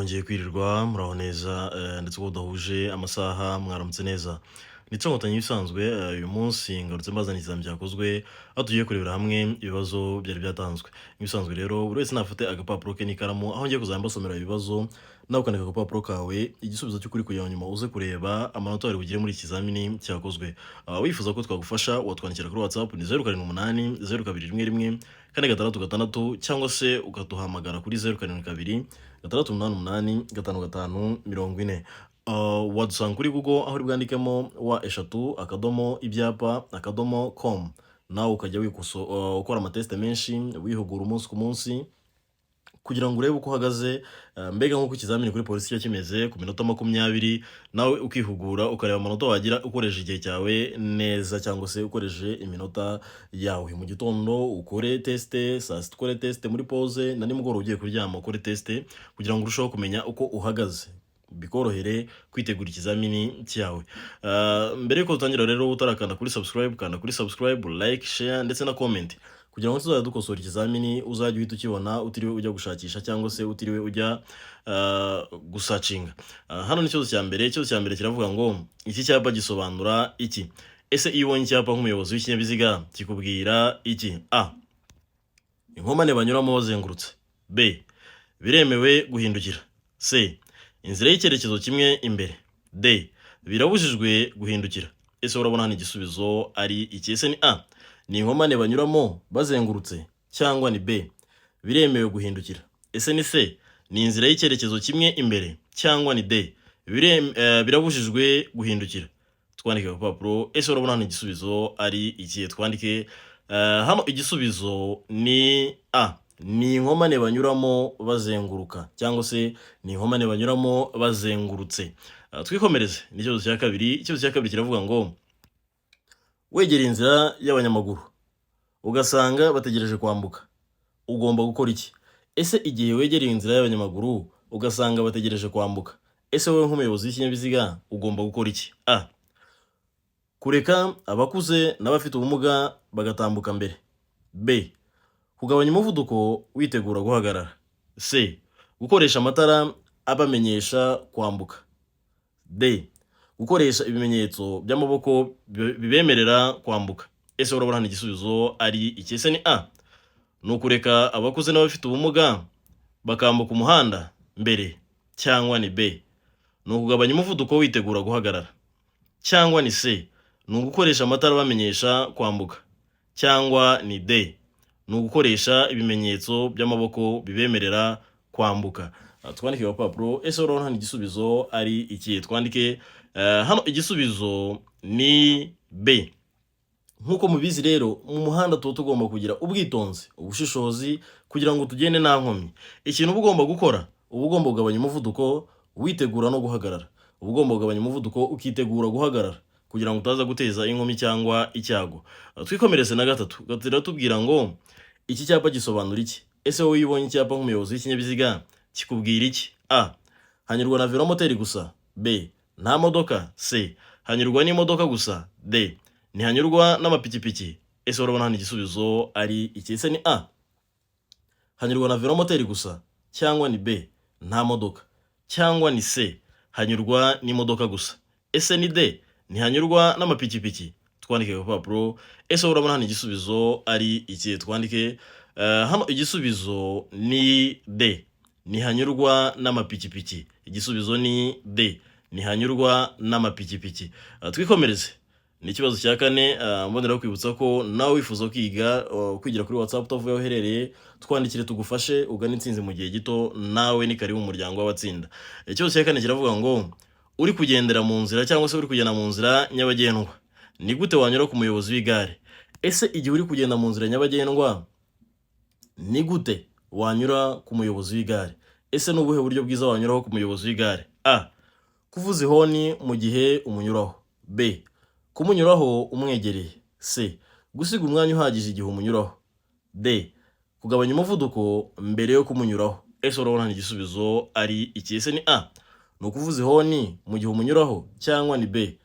Mwongeye kwirirwa, muraho neza, ndetse ubwo tudahuje amasaha mwaramutse neza. Ndetse Nkotanyi ibisanzwe, uyu munsi ngarutse mbazaniye ikizami cyakozwe, aho tugiye kurebera hamwe ibibazo byari byatanzwe. Nk'ibisanzwe rero, buri wese nafate agapapuro ke n'ikaramu, aho ngiye kuzajya mbasomera ibibazo, nawe ukandika agapapuro kawe, igisubizo cy'ukuri kugira ngo nyuma uze kureba amanota wari bugire muri iki kizamini cyakozwe. Wifuza ko twagufasha, watwandikira kuri WhatsApp ni 078 0211 466, cyangwa se ukaduhamagara kuri 072 688 55 40. Wadusanga kuri Google, aho uri bwandikemo www.ibyapa.com, nawe ukajya ukora amatesite menshi, wihugura umunsi ku munsi kugira ngo urebe uko uhagaze, mbega nk'uko ikizamini kuri polisi kiba kimeze ku minota 20, nawe ukihugura ukareba amanota wagira ukoresheje igihe cyawe neza, cyangwa se ukoresheje iminota yawe. Mu gitondo ukore test, saa sita ukore test muri pause, na nimugoroba ugiye kuryama ukore test, kugira ngo urusheho kumenya uko uhagaze, bikorohere kwitegura ikizamini cyawe. Mbere yuko dutangira rero, utarakanda kuri subscribe, kanda kuri subscribe, like, share ndetse na comment, kugira ngo tuzajya dukosora ikizamini uzajye uhita ukibona utiriwe ujya gushakisha cyangwa se utiriwe ujya gusearchinga. Hano ni ikibazo cya mbere. Ikibazo cya mbere kiravuga ngo: "Iki cyapa gisobanura iki?" Ese iyo ubonye icyapa nk'umuyobozi w'ikinyabiziga kikubwira iki? A, inkomane banyuramo bazengurutse. B, biremewe guhindukira. C, inzira y'icyerekezo kimwe imbere. D, birabujijwe guhindukira. Ese urabona hano igisubizo ari iki? Ese ni A, ni inkomane banyuramo bazengurutse, cyangwa ni B, biremewe guhindukira? Ese ni C, ni inzira y'icyerekezo kimwe imbere, cyangwa ni D, birabujijwe guhindukira? Twandike ku rupapuro. Ese urabona hano igisubizo ari iki? Twandike. Hano igisubizo ni A, ni inkomane banyuramo bazenguruka, cyangwa se ni inkomane banyuramo bazengurutse. Twikomereze n'ikibazo cya kabiri. Ikibazo cya kabiri kiravuga ngo: "Wegereye inzira y'abanyamaguru ugasanga bategereje kwambuka, ugomba gukora iki?" Ese igihe wegereye inzira y'abanyamaguru ugasanga bategereje kwambuka, ese wowe nk'umuyobozi w'ikinyabiziga ugomba gukora iki? A, kureka abakuze n'abafite ubumuga bagatambuka mbere. B, kugabanya umuvuduko witegura guhagarara. C, gukoresha amatara abamenyesha kwambuka. D, gukoresha ibimenyetso by'amaboko bibemerera kwambuka. Ese urabona hano igisubizo ari iki? Ese ni A, ni ukureka abakuze n'abafite ubumuga bakambuka umuhanda mbere, cyangwa ni B, ni ukugabanya umuvuduko witegura guhagarara, cyangwa ni C, ni ugukoresha amatara abamenyesha kwambuka, cyangwa ni D, ni ugukoresha ibimenyetso by'amaboko bibemerera kwambuka? Twandike agapapuro. Ese urabona hano igisubizo ari iki? Twandike. Hano igisubizo ni B. Nk'uko mubizi rero, mu muhanda tuba tugomba kugira ubwitonzi, ubushishozi, kugira ngo tugende nta nkomyi. Ikintu uba ugomba gukora, uba ugomba kugabanya umuvuduko witegura no guhagarara. Uba ugomba kugabanya umuvuduko ukitegura guhagarara kugira ngo utaza guteza inkomyi cyangwa icyago. Twikomereze na gatatu. Gatatu iratubwira ngo: "Iki cyapa gisobanura iki?" Ese wowe iyo ubonye icyapa nk'umuyobozi w'ikinyabiziga kikubwira iki? A, hanyurwa na velomoteri gusa. B, nta modoka. C, hanyurwa n'imodoka gusa. D, ntihanyurwa n'amapikipiki. Ese urabona hano igisubizo ari iki? Ese ni A, hanyurwa na velomoteri gusa, cyangwa ni B, nta modoka, cyangwa ni C, hanyurwa n'imodoka gusa? Ese ni D, ntihanyurwa n'amapikipiki? Twandike ku gapapuro. Ese urabona hano igisubizo ari iki? Twandike. Hano igisubizo ni D, ntihanyurwa n'amapikipiki. Igisubizo ni D, ntihanyurwa n'amapikipiki. Twikomereze ni ikibazo cya kane. Mboneraho kwibutsa ko nawe wifuza kwiga, kwigira kuri WhatsApp utavuye aho uherereye, twandikire tugufashe ugane intsinzi mu gihe gito. Nawe ni karibu mu muryango w'abatsinda. Ikibazo cya kane kiravuga ngo: "Uri kugendera mu nzira cyangwa se uri kugenda mu nzira nyabagendwa, ni gute wanyura ku muyobozi w'igare?" Ese igihe uri kugenda mu nzira nyabagendwa, ni gute wanyura ku muyobozi w'igare? Ese ni ubuhe buryo bwiza wanyuraho ku muyobozi w'igare? A, kuvuza ihoni mu gihe umunyuraho. B, kumunyuraho umwegereye. C, gusiga umwanya uhagije igihe umunyuraho. D, kugabanya umuvuduko mbere yo kumunyuraho. Ese urabona hano igisubizo ari iki? Ese ni A, ni ukuvuza ihoni mu gihe umunyuraho, cyangwa ni B,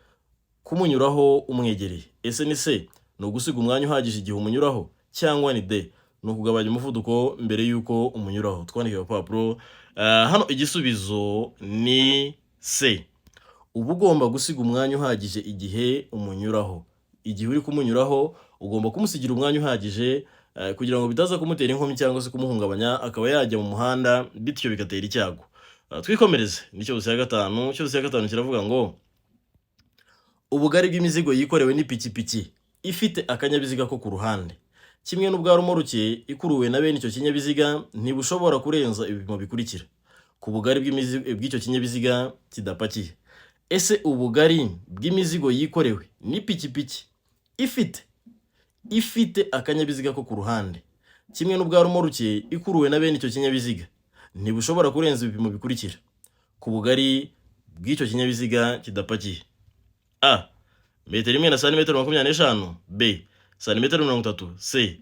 kumunyuraho umwegereye? Ese ni C, ni ugusiga umwanya uhagije igihe umunyuraho, cyangwa ni D, ni ukugabanya umuvuduko mbere y'uko umunyuraho? Twandike agapapuro. Hano igisubizo ni C. Uba ugomba gusiga umwanya uhagije igihe umunyuraho. Igihe uri kumunyuraho ugomba kumusigira umwanya uhagije, kugira ngo bitaza kumutera inkomyi cyangwa se kumuhungabanya, akaba yajya mu muhanda, bityo bigatera icyago. Twikomereze n'ikibazo cya gatanu. Ikibazo cya gatanu kiravuga ngo: ubugari bw'imizigo yikorewe n'ipikipiki ifite akanyabiziga ko ku ruhande kimwe n'ubwa romoruke ikuruwe na bene icyo kinyabiziga ntibushobora kurenza ibipimo bikurikira ku bugari bw'icyo kinyabiziga kidapakiye. Ese ubugari bw'imizigo yikorewe n'ipikipiki ifite akanyabiziga ko ku ruhande kimwe n'ubwa romoruke ikuruwe na bene icyo kinyabiziga ntibushobora kurenza ibipimo bikurikira ku bugari bw'icyo kinyabiziga kidapakiye? A, metero 1 na santimetero 25. B, santimetero 30. C,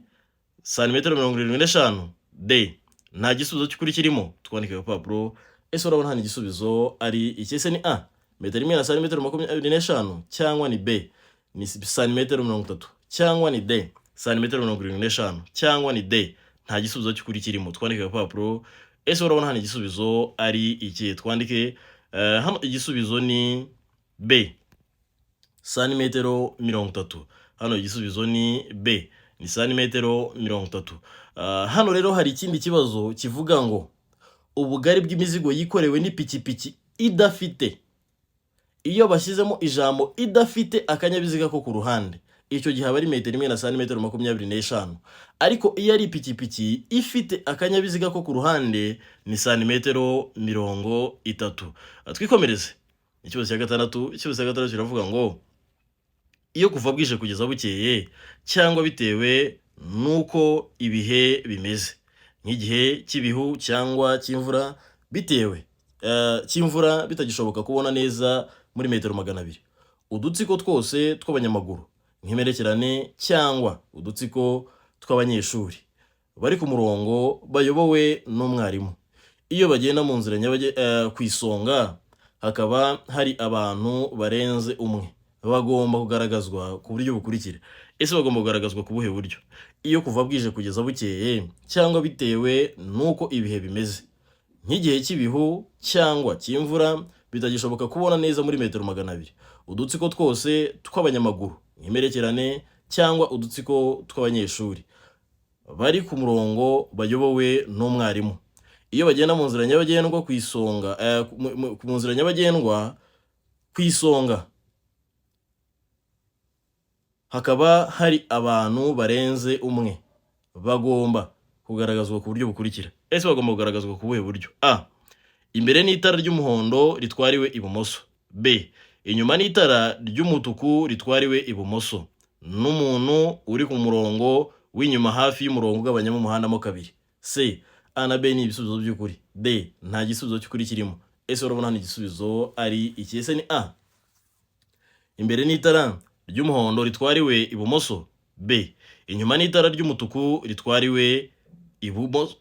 santimetero 75. D, nta gisubizo cy'ukuri kirimo. Twandike agapapuro. Ese urabona hano igisubizo ari iki? Ese ni A, metero 1 na santimetero 25, cyangwa ni B, ni santimetero 30, cyangwa ni D, santimetero 75, cyangwa ni D, nta gisubizo cy'ukuri kirimo? Twandike agapapuro. Ese urabona hano igisubizo ari iki? Twandike. Hano igisubizo ni B, santimetero 30. Hano igisubizo ni B, ni santimetero 30. Hano rero hari ikindi kibazo kivuga ngo: ubugari bw'imizigo yikorewe n'ipikipiki idafite, iyo bashyizemo ijambo idafite akanyabiziga ko ku ruhande, icyo gihe aba ari metero 1 na santimetero 25, ariko iyo ari ipikipiki ifite akanyabiziga ko ku ruhande ni santimetero 30. Twikomereze ikibazo cya gatandatu. Ikibazo cya gatandatu kiravuga ngo: iyo kuva bwije kugeza bukeye cyangwa bitewe n'uko ibihe bimeze, nk'igihe cy'ibihu cyangwa cy'imvura, bitewe cy'imvura bitagishoboka kubona neza muri metero 200, udutsiko twose tw'abanyamaguru nk'imperekerane cyangwa udutsiko tw'abanyeshuri bari ku murongo bayobowe n'umwarimu, iyo bagenda mu nzira ku isonga hakaba hari abantu barenze umwe, bagomba kugaragazwa ku buryo bukurikira. Ese bagomba kugaragazwa ku buhe buryo iyo kuva bwije kugeza bukeye cyangwa bitewe n'uko ibihe bimeze, nk'igihe cy'ibihu cyangwa cy'imvura bitagishoboka kubona neza muri metero 200, udutsiko twose tw'abanyamaguru nk'imperekerane cyangwa udutsiko tw'abanyeshuri bari ku murongo bayobowe n'umwarimu, iyo bagenda mu nzira nyabagendwa ku isonga, mu nzira nyabagendwa ku isonga hakaba hari abantu barenze umwe, bagomba kugaragazwa ku buryo bukurikira? Ese bagomba kugaragazwa ku buhe buryo? A, imbere n'itara ry'umuhondo ritwariwe ibumoso. B, inyuma n'itara ry'umutuku ritwariwe ibumoso n'umuntu uri ku murongo w'inyuma hafi y'umurongo ugabanyamo umuhanda mo kabiri. C, A na B ni ibisubizo by'ukuri. D, nta gisubizo cy'ukuri kirimo. Ese urabona hano igisubizo ari iki? Ese ni A, imbere n'itara ry'umuhondo ritwariwe ibumoso? B, inyuma n'itara ry'umutuku ritwariwe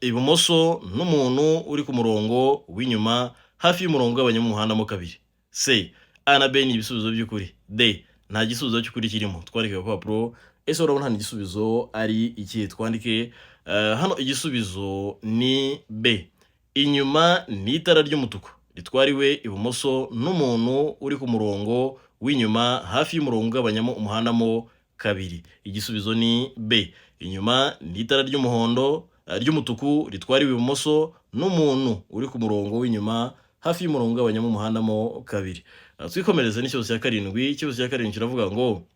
ibumoso n'umuntu uri ku murongo w'inyuma hafi y'umurongo ugabanyamo umuhanda mo kabiri. C, A na B ni ibisubizo by'ukuri. D, nta gisubizo cy'ukuri kirimo. Twandike agapapuro. Ese urabona hano igisubizo ari iki? Twandike. Hano igisubizo ni B, inyuma n'itara ry'umutuku ritwariwe ibumoso n'umuntu uri ku murongo w'inyuma hafi y'umurongo ugabanyamo umuhanda mo kabiri. Igisubizo ni B, inyuma n'itara ry'umuhondo, ry'umutuku ritwariwe ibumoso n'umuntu uri ku murongo w'inyuma hafi y'umurongo ugabanyamo umuhanda mo kabiri. Twikomereze n'ikibazo cya karindwi. Ikibazo cya karindwi kiravuga ngo: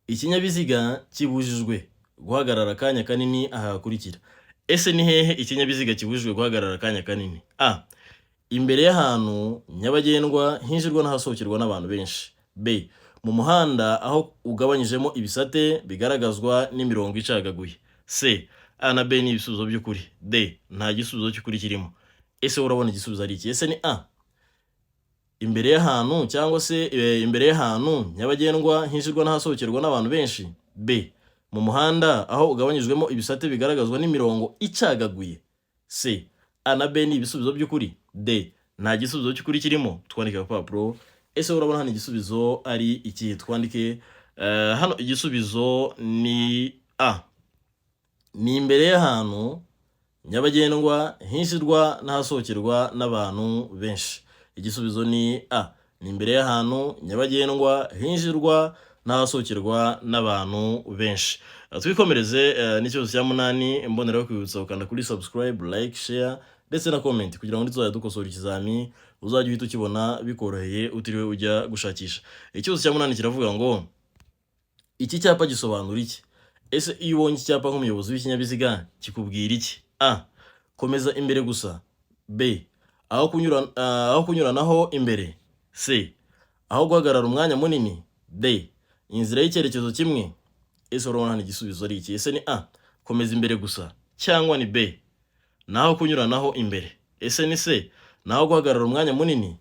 ikinyabiziga kibujijwe guhagarara akanya kanini aha hakurikira. Ese ni hehe ikinyabiziga kibujijwe guhagarara akanya kanini? A, imbere y'ahantu nyabagendwa hinjirwa n'ahasohokerwa n'abantu benshi. B, mu muhanda aho ugabanyijemo ibisate bigaragazwa n'imirongo icagaguye. C, A na B ni ibisubizo by'ukuri. D, nta gisubizo cy'ukuri kirimo. Ese urabona igisubizo ari iki? Ese ni A, imbere y'ahantu cyangwa se imbere y'ahantu nyabagendwa hinjirwa n'ahasohokerwa n'abantu benshi? B, mu muhanda aho ugabanyijwemo ibisate bigaragazwa n'imirongo icagaguye. C, A na B ni ibisubizo by'ukuri. D, nta gisubizo cy'ukuri kirimo. Twandike agapapuro. Ese urabona hano igisubizo ari iki? Twandike. Hano igisubizo ni A, ni imbere y'ahantu Nyabagendwa hinjirwa n'ahasohokerwa n'abantu benshi. Igisubizo ni A, ni imbere y'ahantu nyabagendwa hinjirwa n'ahasohokerwa n'abantu benshi. Twikomereze n'ikibazo cya munani. Mboneraho kwibutsa gukanda kuri subscribe, like, share ndetse na comment, kugira ngo nituzajya dukosora ikizami uzajye uhita ukibona bikoroheye, utiriwe ujya gushakisha. Ikibazo cya munani kiravuga ngo: "Iki cyapa gisobanura iki?" Ese iyo ubonye iki cyapa nk'umuyobozi w'ikinyabiziga kikubwira iki? A, komeza imbere gusa. B, aho kunyuranaho imbere. C, aho guhagarara umwanya munini. D, inzira y'icyerekezo kimwe. Ese urabona hano igisubizo ari iki? Ese ni A, komeza imbere gusa, cyangwa ni B, naho kunyuranaho imbere? Ese ni C, naho guhagarara umwanya munini?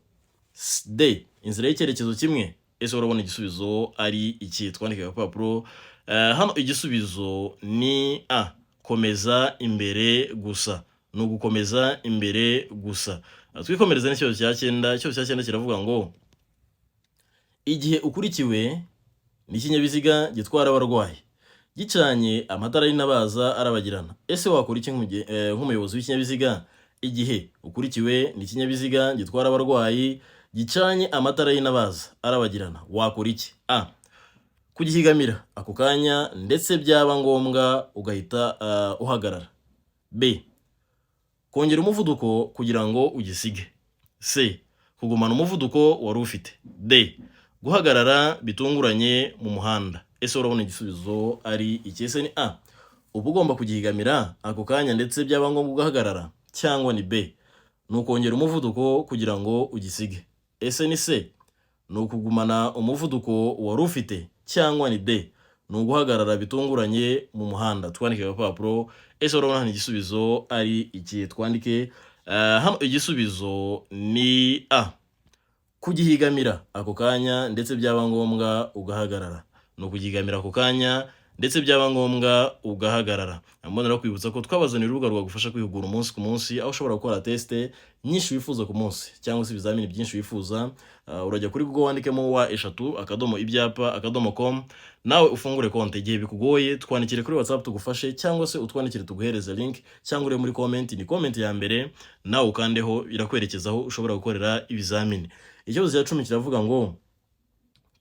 D, inzira y'icyerekezo kimwe. Ese urabona igisubizo ari iki? Twandike agapapuro. Hano igisubizo ni A, komeza imbere gusa, ni ugukomeza imbere gusa. Twikomereze n'ikibazo cya cyenda. Ikibazo cya cyenda kiravuga ngo: "Igihe ukurikiwe n'ikinyabiziga gitwara abarwayi gicanye amatara y'intabaza arabagirana, ese wakora iki nk'umuyobozi w'ikinyabiziga?" Igihe ukurikiwe n'ikinyabiziga gitwara abarwayi gicanye amatara y'intabaza arabagirana, wakora iki? A, kugihigamira ako kanya, ndetse byaba ngombwa ugahita uhagarara. B, kongera umuvuduko kugira ngo ugisige. C, kugumana umuvuduko wari ufite. D, guhagarara bitunguranye mu muhanda. Ese urabona igisubizo ari iki? Ese ni A, uba ugomba kugihigamira ako kanya, ndetse byaba ngombwa ugahagarara, cyangwa ni B, ni ukongera umuvuduko kugira ngo ugisige? Ese ni C, ni ukugumana umuvuduko wari ufite, cyangwa ni D, ni uguhagarara bitunguranye mu muhanda? Twandike agapapuro. Ese urabona hano igisubizo ari iki? Twandike. Hano igisubizo ni A, kugihigamira ako kanya, ndetse byaba ngombwa ugahagarara. Ni ukugihigamira ako kanya, ndetse byaba ngombwa ugahagarara. Mbonera kwibutsa ko twabazaniye urubuga rwagufasha kwihugura umunsi ku munsi, aho ushobora gukora test nyinshi wifuza ku munsi, cyangwa se ibizamini byinshi wifuza. Urajya kuri Google wandikemo www.ibyapa.com, nawe ufungure konti. Igihe bikugoye, twandikire kuri WhatsApp tugufashe, cyangwa se utwandikire tuguhereze link, cyangwa ure muri comment, ni comment ya mbere, nawe ukandeho, irakwerekeza aho ushobora gukorera ibizamini. Ikibazo cya 10 kiravuga ngo: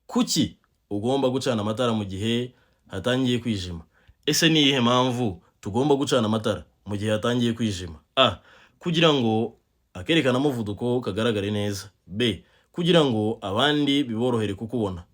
"Kuki ugomba gucana amatara mu gihe hatangiye kwijima?" Ese ni iyihe mpamvu tugomba gucana amatara mu gihe hatangiye kwijima? A, kugira ngo akerekanamuvuduko kagaragare neza. B, kugira ngo abandi biborohere kukubona.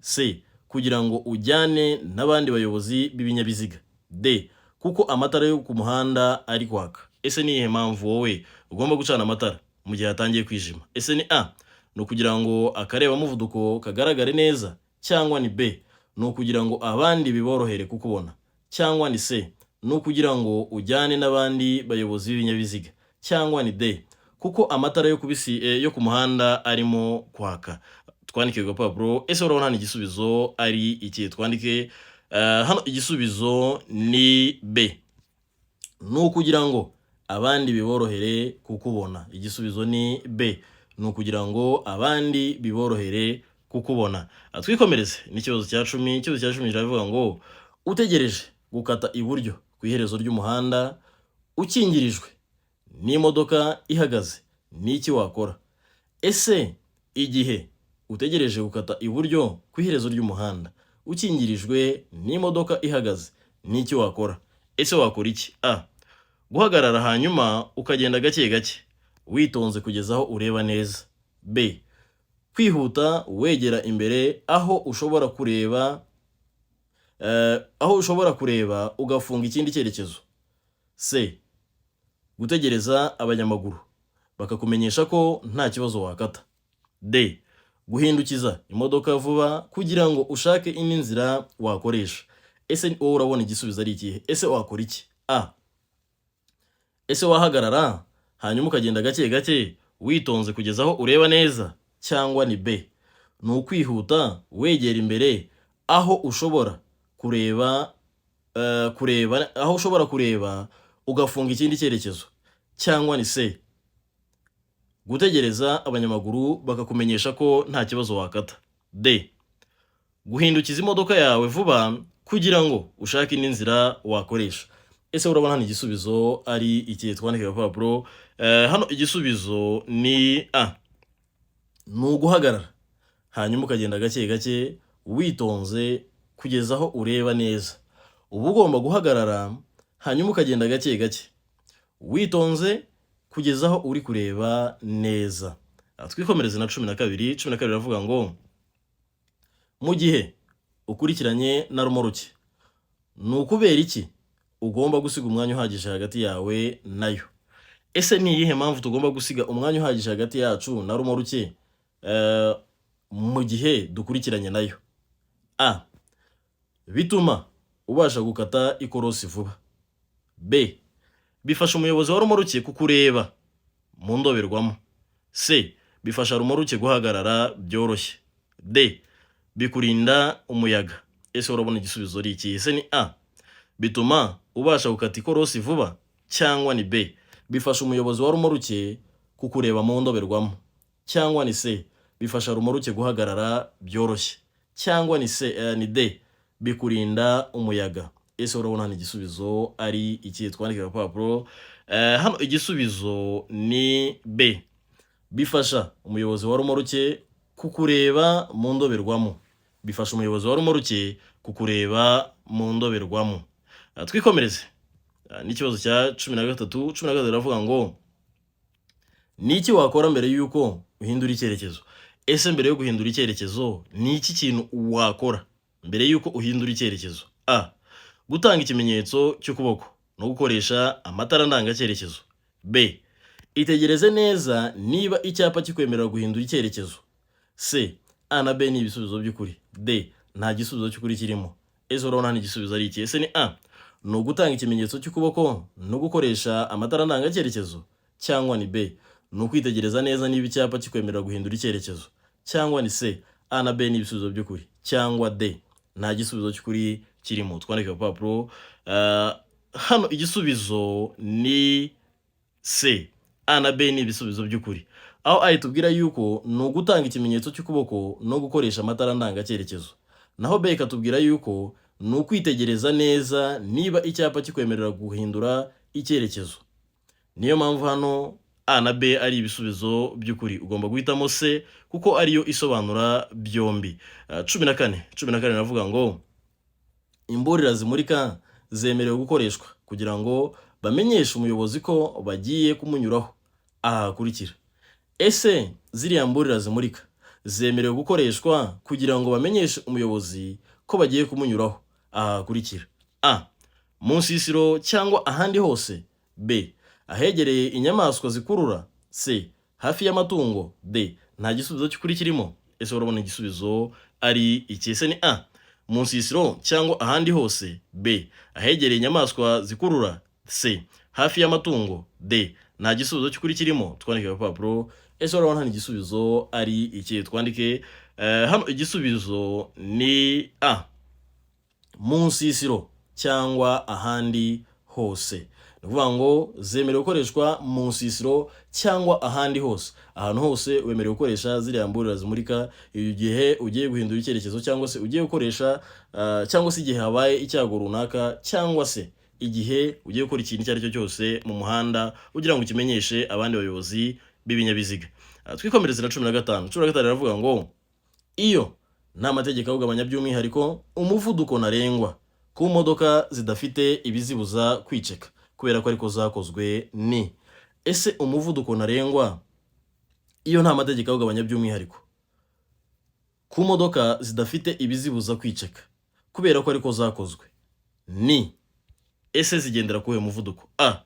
C, kugira ngo ujyane n'abandi bayobozi b'ibinyabiziga. D, kuko amatara yo ku muhanda ari kwaka. Ese ni iyihe mpamvu wowe ugomba gucana amatara mu gihe hatangiye kwijima? Ese ni A, ni ukugira ngo akarebamuvuduko kagaragare neza, cyangwa ni B, ni ukugira ngo abandi biborohere kukubona, cyangwa ni C, ni ukugira ngo ujyane n'abandi bayobozi b'ibinyabiziga, cyangwa ni D, kuko amatara yo ku muhanda arimo kwaka? Twandike ku gapapuro. Ese urabona hano igisubizo ari iki? Twandike. Hano igisubizo ni B, ni ukugira ngo abandi biborohere kukubona. Igisubizo ni B, ni ukugira ngo abandi biborohere kukubona. Twikomereze n'ikibazo cya 10. Ikibazo cya 10 kiravuga ngo: "Utegereje gukata iburyo ku iherezo ry'umuhanda, ukingirijwe n'imodoka ihagaze, ni iki wakora?" Ese igihe utegereje gukata iburyo ku iherezo ry'umuhanda, ukingirijwe n'imodoka ihagaze, ni iki wakora? Ese wakora iki? A, guhagarara hanyuma ukagenda gake gake witonze kugeza aho ureba neza. B, kwihuta wegera imbere aho ushobora kureba ugafunga ikindi cyerekezo. C, gutegereza abanyamaguru bakakumenyesha ko nta kibazo wakata. D, guhindukiza imodoka vuba kugira ngo ushake indi nzira wakoresha. Ese wowe urabona igisubizo ari ikihe? Ese wakora iki? A, ese wahagarara hanyuma ukagenda gake gake witonze kugeza aho ureba neza, cyangwa ni B, ni ukwihuta wegera imbere aho ushobora kureba aho ushobora kureba ugafunga ikindi cyerekezo, cyangwa ni C, gutegereza abanyamaguru bakakumenyesha ko nta kibazo wakata? D, guhindukiza imodoka yawe vuba kugira ngo ushake indi nzira wakoresha. Ese urabona hano igisubizo ari iki? Twandike agapapuro. Hano igisubizo ni A, ni uguhagarara hanyuma ukagenda gake gake witonze kugeza aho ureba neza. Uba ugomba guhagarara hanyuma ukagenda gake gake witonze kugeza aho uri kureba neza. Twikomereze na 12. 12 iravuga ngo: mu gihe ukurikiranye na romoruki, ni ukubera iki ugomba gusiga umwanya uhagije hagati yawe nayo? Ese ni iyihe mpamvu tugomba gusiga umwanya uhagije hagati yacu na romoruki mu gihe dukurikiranye nayo? A, bituma ubasha gukata ikorosi vuba. B, bifasha umuyobozi wa romoruki kukureba mu ndorerwamo. C, bifasha romoruki guhagarara byoroshye. D, bikurinda umuyaga. Ese urabona igisubizo ari iki? Ese ni A, bituma ubasha gukata ikorosi vuba, cyangwa ni B, bifasha umuyobozi wa romoruki kukureba mu ndorerwamo, cyangwa ni C, bifasha romoruki guhagarara byoroshye, cyangwa ni C, ni D, bikurinda umuyaga? Ese urabona hano igisubizo ari iki? Twandike agapapuro. Hano igisubizo ni B, bifasha umuyobozi wa romoruki kukureba mu ndorerwamo. Bifasha umuyobozi wa romoruki kukureba mu ndorerwamo. Twikomereze n'ikibazo cya 13. 13 iravuga ngo: ni iki wakora mbere y'uko uhindura icyerekezo? Ese mbere yo guhindura icyerekezo, ni iki kintu wakora mbere y'uko uhindura icyerekezo? A, gutanga ikimenyetso cy'ukuboko no gukoresha amatara ndangacyerekezo. B, itegereze neza niba icyapa kikwemerera guhindura icyerekezo. C, A na B ni ibisubizo by'ukuri. D, nta gisubizo cy'ukuri kirimo. Ese urabona hano igisubizo ari iki? Ese ni A, ni ugutanga ikimenyetso cy'ukuboko no gukoresha amatara ndangacyerekezo, cyangwa ni B, ni ukwitegereza neza niba icyapa kikwemerera guhindura icyerekezo, cyangwa ni C, A na B ni ibisubizo by'ukuri, cyangwa D, nta gisubizo cy'ukuri kirimo? Twandike agapapuro. Hano igisubizo ni C, A na B ni ibisubizo by'ukuri, aho A itubwira yuko ni ugutanga ikimenyetso cy'ukuboko no gukoresha amatara ndangacyerekezo, naho B ikatubwira yuko ni ukwitegereza neza niba icyapa kikwemerera guhindura icyerekezo. Niyo mpamvu hano A na B ari ibisubizo by'ukuri. Ugomba guhitamo C kuko ariyo isobanura byombi. 14. 14 navuga ngo: imburira zimurika zemerewe gukoreshwa kugira ngo bamenyeshe umuyobozi ko bagiye kumunyuraho aha hakurikira. Ese ziriya mburira zimurika zemerewe gukoreshwa kugira ngo bamenyeshe umuyobozi ko bagiye kumunyuraho aha hakurikira: A, mu nsisiro cyangwa ahandi hose. B, ahegereye inyamaswa zikurura. C, hafi y'amatungo. D, nta gisubizo cy'ukuri kirimo. Ese urabona igisubizo ari iki? Ese ni A, mu nsisiro cyangwa ahandi hose, B, ahegereye inyamaswa zikurura, C, hafi y'amatungo, D, nta gisubizo cy'ukuri kirimo? Twandike agapapuro. Ese urabona hano igisubizo ari iki? Twandike. Hano igisubizo ni A, mu nsisiro cyangwa ahandi hose. Ni ukuvuga ngo zemerewe gukoreshwa mu nsisiro cyangwa ahandi hose. Ahantu hose wemerewe gukoresha ziriya mburira zimurika igihe ugiye guhindura icyerekezo, cyangwa se ugiye gukoresha cyangwa se igihe habaye icyago runaka, cyangwa se igihe ugiye gukora ikintu icyo ari cyo cyose mu muhanda ugira ngo ukimenyeshe abandi bayobozi b'ibinyabiziga. Twikomereze na 15. 15 iravuga ngo: iyo nta mategeko awugabanya by'umwihariko umuvuduko ntarengwa ku modoka zidafite ibizibuza kwiceka kubera ko ariko zakozwe ni? Ese umuvuduko ntarengwa iyo nta mategeko awugabanya by'umwihariko ku modoka zidafite ibizibuza kwiceka kubera ko ariko zakozwe ni? Ese zigendera kuwuhe muvuduko? A,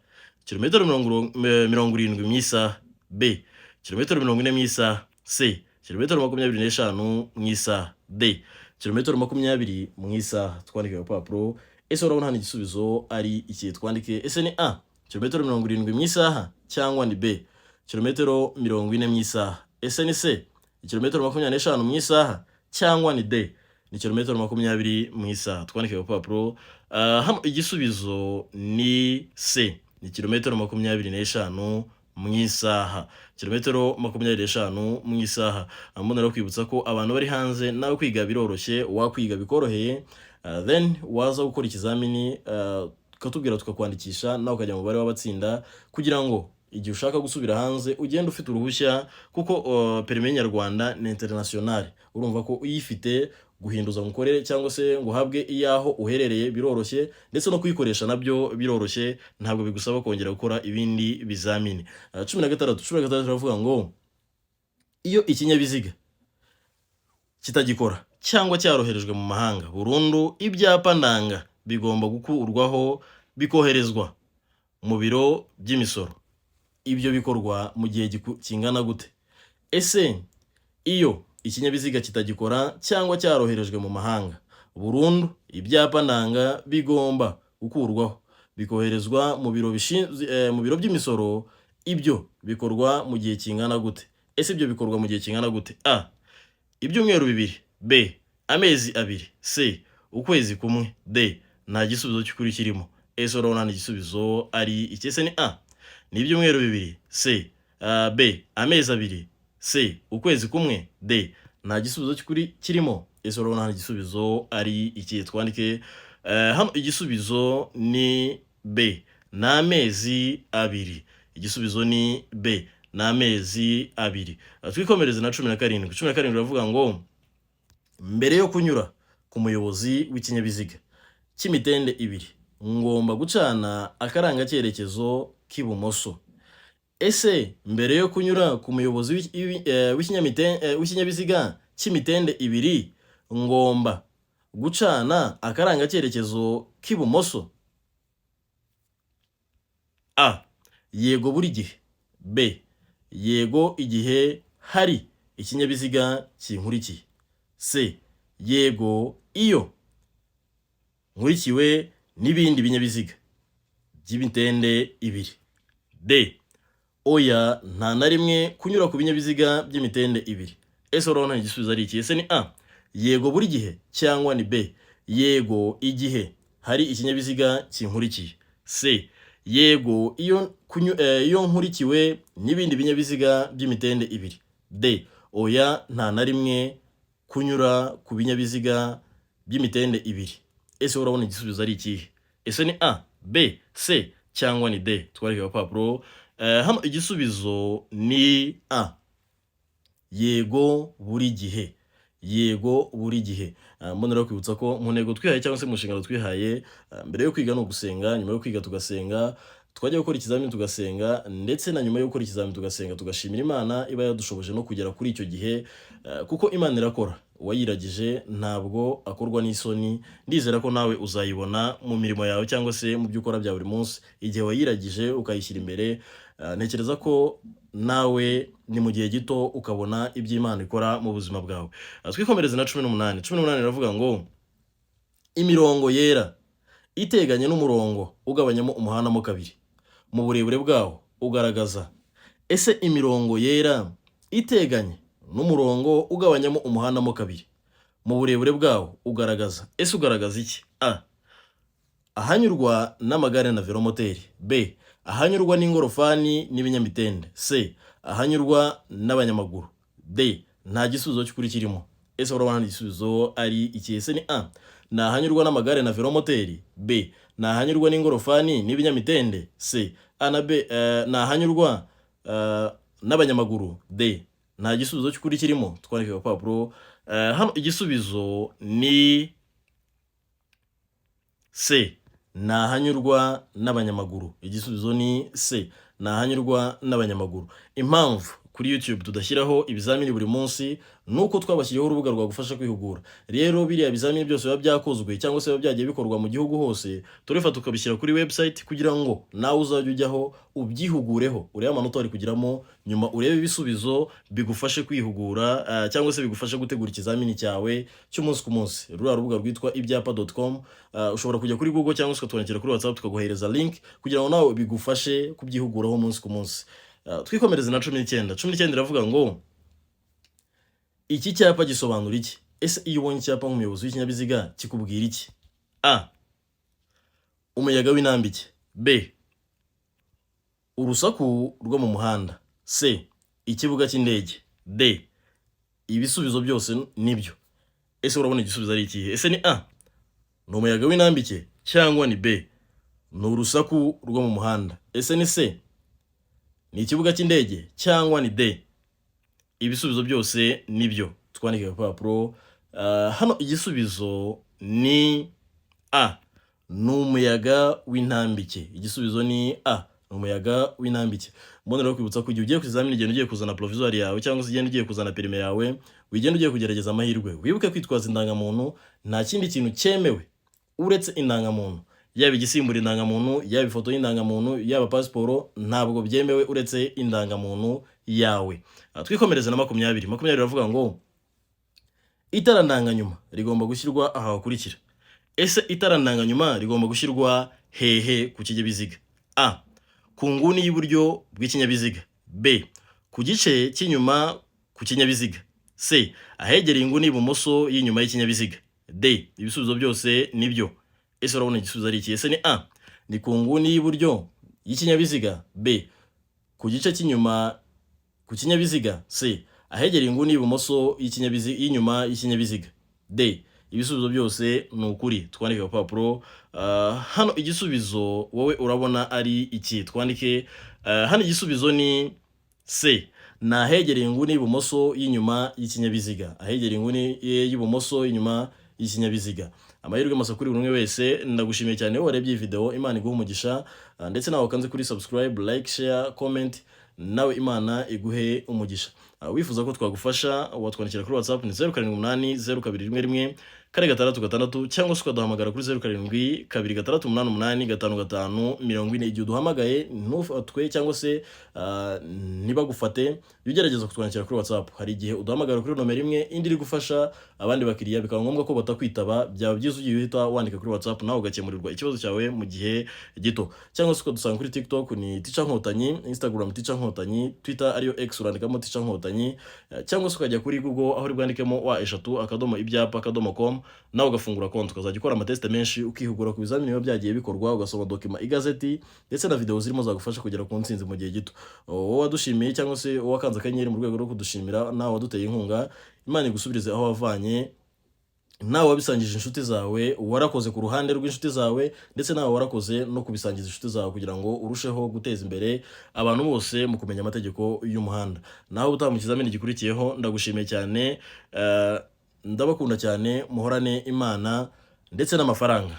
kilometero 70 mu isaha. B, kilometero 40 mu isaha. C, kilometero 25 mu isaha. D, kilometero 20 mu isaha. Twandike agapapuro. Ese urabona hano igisubizo ari iki? Twandike. Ese ni A, kilometero 70 mu isaha, cyangwa ni B, kilometero 40 mu isaha? Ese ni C, kilometero 25 mu isaha, cyangwa ni D, ni kilometero 20 mu isaha? Twandike agapapuro. Hano igisubizo ni C, ni kilometero 25 mu isaha, kilometero 25 mu isaha. Mbonera kwibutsa ko abantu bari hanze nawe kwiga biroroshye, wakwiga bikoroheye, then waza gukora ikizamini. ukatubwira tukakwandikisha, nawe ukajya mu mubare w'abatsinda, kugira ngo igihe ushaka gusubira hanze ugende ufite uruhushya, kuko permis nyarwanda ni international. Urumva ko uyifite, guhinduza ngo ukorere cyangwa se ngo uhabwe iyaho uherereye biroroshye, ndetse no kuyikoresha nabyo biroroshye, ntabwo bigusaba kongera gukora ibindi bizamini. 16, 16 turavuga ngo iyo ikinyabiziga kitagikora cyangwa cyaroherejwe mu mahanga burundu, ibyapa ndanga bigomba gukurwaho bikoherezwa mu biro by'imisoro. Ibyo bikorwa mu gihe kingana gute? Ese iyo ikinyabiziga kitagikora cyangwa cyaroherejwe mu mahanga burundu, ibyapa ndanga bigomba gukurwaho bikoherezwa mu biro by'imisoro, ibyo bikorwa mu gihe kingana gute? Ese ibyo bikorwa mu gihe kingana gute? A, ibyumweru 2; B, amezi 2; C, ukwezi kumwe; D, nta gisubizo cy'ukuri kirimo. Ese urabona hano igisubizo ari iki? Ese ni A, ni ibyumweru 2; C, B, amezi 2; C, ukwezi kumwe; D, nta gisubizo cy'ukuri kirimo. Ese urabona hano igisubizo ari iki? Twandike hano, igisubizo ni B, ni amezi 2. Igisubizo ni B, ni amezi 2. Twikomereze na 17. 17 iravuga ngo mbere yo kunyura ku muyobozi w'ikinyabiziga cy'imitende ibiri, ngomba gucana akarangacyerekezo k'ibumoso. Ese mbere yo kunyura ku muyobozi w'ikinyabiziga cy'imitende ibiri, ngomba gucana akarangacyerekezo k'ibumoso? A, yego buri gihe; B, yego igihe hari ikinyabiziga kinkurikiye; C, yego iyo nkurikiwe n'ibindi binyabiziga by'imitende ibiri; D, oya, nta na rimwe kunyura ku binyabiziga by'imitende ibiri. Ese urabona igisubizo ari iki? Ese ni A, yego buri gihe, cyangwa ni B, yego igihe hari ikinyabiziga kinkurikiye; C, yego iyo nkurikiwe n'ibindi binyabiziga by'imitende ibiri; D, oya, nta na rimwe kunyura ku binyabiziga by'imitende ibiri? Ese urabona igisubizo ari ikihe? Ese ni A, B, C cyangwa ni D? Twareke agapapuro. Hano igisubizo ni A, yego buri gihe, yego buri gihe. Mbonera kwibutsa ko mu ntego twihaye cyangwa se mu nshingano twihaye, mbere yo kwiga ni ugusenga, nyuma yo kwiga tugasenga, twajya gukora ikizamini tugasenga, ndetse na nyuma yo gukora ikizamini tugasenga, tugashimira Imana iba yadushoboje no kugera kuri icyo gihe, kuko Imana irakora, uwayiragije ntabwo akorwa n'isoni. Ndizera ko nawe uzayibona mu mirimo yawe cyangwa se mu byo ukora bya buri munsi igihe wayiragije ukayishyira imbere. Ntekereza ko nawe ni mu gihe gito ukabona ibyo Imana ikora mu buzima bwawe. Twikomereze na 18. 18 iravuga ngo imirongo yera iteganye n'umurongo ugabanyamo umuhanda mo kabiri mu burebure bwawo ugaragaza. Ese imirongo yera iteganye n'umurongo ugabanyamo umuhanda mo kabiri mu burebure bwawo ugaragaza, ese ugaragaza iki? A, ahanyurwa n'amagare na velomoteri; B, ahanyurwa n'ingorofani n'ibinyamitende; C, ahanyurwa n'abanyamaguru; D, nta gisubizo cy'ukuri kirimo. Ese urabona igisubizo ari iki? Ese ni A, ni ahanyurwa n'amagare na velomoteri; B, ni ahanyurwa n'ingorofani n'ibinyamitende; C, A na B, ni ahanyurwa n'abanyamaguru; D, nta gisubizo cy'ukuri kirimo. Twandike agapapuro. Hano igisubizo ni C, ni ahanyurwa n'abanyamaguru. Igisubizo ni C, ni ahanyurwa n'abanyamaguru. Impamvu kuri YouTube tudashyiraho ibizamini buri munsi nuko twabashyiriyeho urubuga rwagufasha kwihugura. Rero biriya bizamini byose biba byakozwe cyangwa se biba byagiye bikorwa mu gihugu hose, turabifata tukabishyira kuri website kugira ngo nawe uzajye ujyaho ubyihugureho, urebe amanota wari kugiramo, nyuma urebe ibisubizo bigufashe kwihugura, cyangwa se bigufashe gutegura ikizamini cyawe cy'umunsi ku munsi. Ruriya rubuga rwitwa ibyapa.com, ushobora kujya kuri Google cyangwa se ukatwandikira kuri WhatsApp tukaguhereza link kugira ngo nawe bigufashe kubyihuguraho umunsi ku munsi. Twikomereze na 19. 19 iravuga ngo iki cyapa gisobanura iki? Ese iyo ubonye icyapa nk'umuyobozi w'ikinyabiziga kikubwira iki? A, umuyaga w'intambike; B, urusaku rwo mu muhanda; C, ikibuga cy'indege; D, ibisubizo byose nibyo. Ese urabona igisubizo ari ikihe? Ese ni A, ni umuyaga w'intambike, cyangwa ni B, ni urusaku rwo mu muhanda, cyangwa ni C, Ni urusaku rwo mu muhanda. Ese ni C, ni ikibuga cy'indege, cyangwa ni D? Ibisubizo byose nibyo. Twandike agapapuro. Hano igisubizo ni A, ni umuyaga w'intambike. Igisubizo ni A, ni umuyaga w'intambike. Mbonera kwibutsa ko igihe ugiye ku kizamini, igenda ugiye kuzana provisoire yawe cyangwa se igenda ugiye kuzana permis yawe, wigenda ugiye kugerageza amahirwe, wibuke kwitwaza indangamuntu. Nta kindi kintu cyemewe uretse indangamuntu, yaba igisimbura indangamuntu, yaba ifoto y'indangamuntu, yaba pasiporo, ntabwo byemewe uretse indangamuntu yawe. Twikomereze na 20. 20 iravuga ngo: itara ndanganyuma rigomba gushyirwa aha hakurikira. Ese itara ndanganyuma rigomba gushyirwa hehe ku kinyabiziga? A, ku nguni y'iburyo bw'ikinyabiziga. B, ku gice cy'inyuma ku kinyabiziga. C, ahegereye inguni y'ibumoso y'inyuma y'ikinyabiziga. D, ibisubizo byose nibyo. Ese urabona igisubizo ari iki? Ese ni A, ni ku nguni y'iburyo y'ikinyabiziga? B, ku gice cy'inyuma ku kinyabiziga? C, ahegereye inguni y'ibumoso y'ikinyabiziga, y'inyuma y'ikinyabiziga? D, ibisubizo byose ni ukuri. Twandike agapapuro. Hano igisubizo wowe urabona ari iki? Twandike. Hano igisubizo ni C, ni ahegereye inguni y'ibumoso y'inyuma y'ikinyabiziga, ahegereye inguni y'ibumoso y'inyuma y'ikinyabiziga. Amahirwe masa kuri buri umwe wese. Ndagushimiye cyane wowe warebye iyi video, Imana iguhe umugisha. Ndetse nawe wakanze kuri subscribe, like, share, comment, nawe Imana iguhe umugisha. Wifuza ko twagufasha, watwandikira kuri WhatsApp, ni 0780211466, cyangwa se ukaduhamagara kuri 0726885540. Igihe uduhamagaye ntufatwe cyangwa se ntibagufate, jya ugerageza kutwandikira kuri WhatsApp. Hari igihe uduhamagara kuri nomero imwe, indi iri gufasha abandi bakiriya, bikaba ngombwa ko batakwitaba. Byaba byiza ugiye uhita wandika kuri WhatsApp, nawe ugakemurirwa ikibazo cyawe mu gihe gito. Cyangwa se ukadusanga kuri TikTok, ni Teacher Nkotanyi, Instagram Teacher Nkotanyi, Twitter ariyo X urandikamo Teacher Nkotanyi, cyangwa se ukajya kuri Google aho uri bwandikemo www.ibyapa.com, nawe ugafungura konti, ukazajya ukora amatest menshi, ukihugura ku bizamini biba byagiye bikorwa, ugasoma document, igazeti, ndetse na video zirimo zagufasha kugera ku ntsinzi mu gihe gito. Wowe wadushimiye cyangwa se wowe wakanze akanyenyeri mu rwego rwo kudushimira, nawe waduteye inkunga, Imana igusubirize aho wavanye. Nawe wabisangije inshuti zawe, warakoze ku ruhande rw'inshuti zawe, ndetse nawe warakoze no kubisangiza inshuti zawe kugira ngo urusheho guteza imbere abantu bose mu kumenya amategeko y'umuhanda. Nawe utaha mu kizamini gikurikiyeho. Ndagushimiye cyane, ndabakunda cyane, muhorane Imana ndetse n'amafaranga.